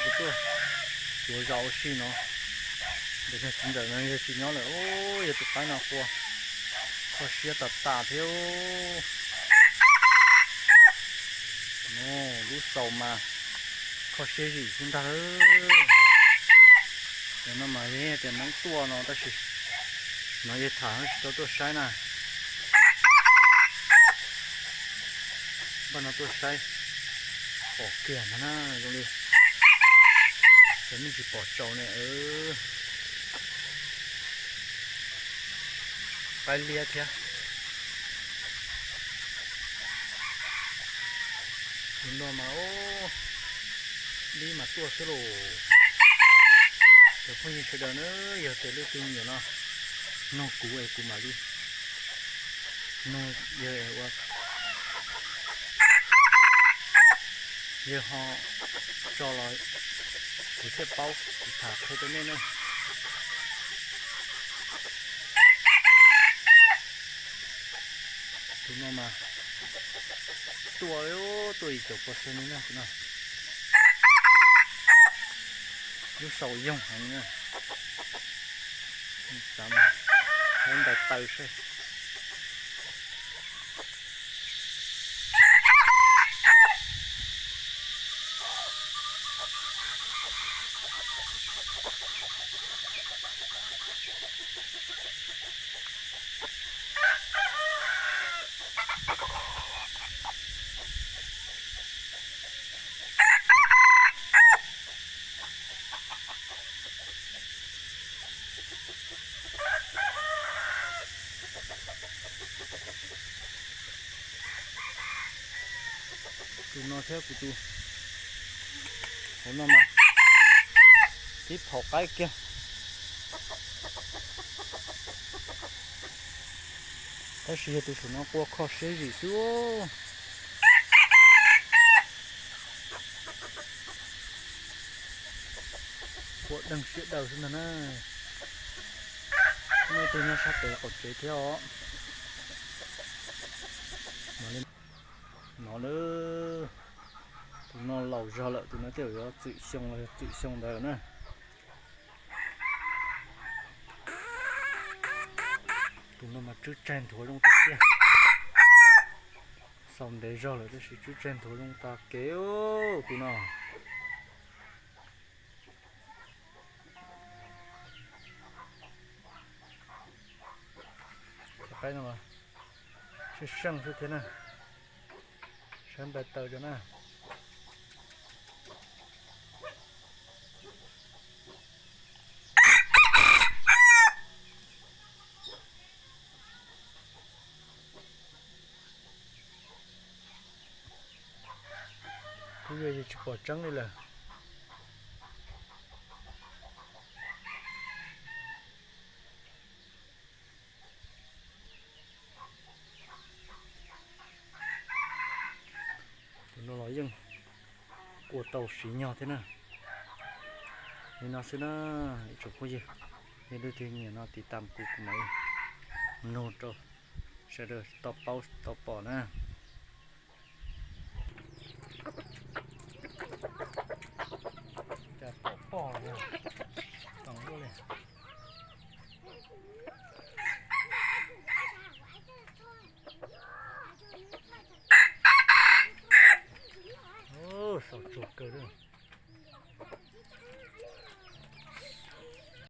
Kuv tuaj cuav zos ua si no, ntawm niag txiv ntxawm no yog tsis nyob lawm, yog tus qaib no qua kho siab tas tas thiab. Lub xaus mas kho siab zim xwb ntag. Cov no mas yog tias neeb tuaj no tab sis no yog tham tsis tau tuaj saib na. Npaj no tuaj saib pom kiag ntag na, zoo li cov nej tsis pom tsaus ne. Qaib liab thiab. Tus no mas dib mas tuaj xwb lauj. Cov phooj ywg sawv daws na, yog tias leej twg nyiam no nug kuv es kuv mam li nug, yog ua, yog ho tso los kuv thiaj paub kuv tham qhia rau nej na. Tus no mas tuaj, tuaj ib caum pua xwb li na tus no. Lub xaus yoog heev na. Xav ntais taw saib. Tus no thiab kuv tus hauv no mas tib phaum qaib kiag. Tab sis yog tus saum no qua kho siab zim xwb. Qua deeg siab daws xwb ntag na. Muaj ib tug nyob sab pem qaum tsev thiab os. No na, tus no laus zog lawm, tus no tej zaum yuav txwm xyoo los yog txwm xyoo ntawd na. Tus no mas tswb tsaig nthuav zoo tiag tiag. Xaus ntev zog lawm tab sis tswb tsaig nthuav zoo tas kev tus no. Cov qaib no mas seej seej xwb thiab na. Saib ntais taw rau na. Kuv yog tsis pom tseeb li lawm. Tus no los yeej ua tau siv nyog thiab na. Li no xwb na, ib tsoom phooj ywg, yog leej twg nyiam no tiv tam kuv, kuv mam li nug rau sawv daws tau paub tau pom na. Cas pom pog los, tau luaj li. Xaus tsuag kawg li.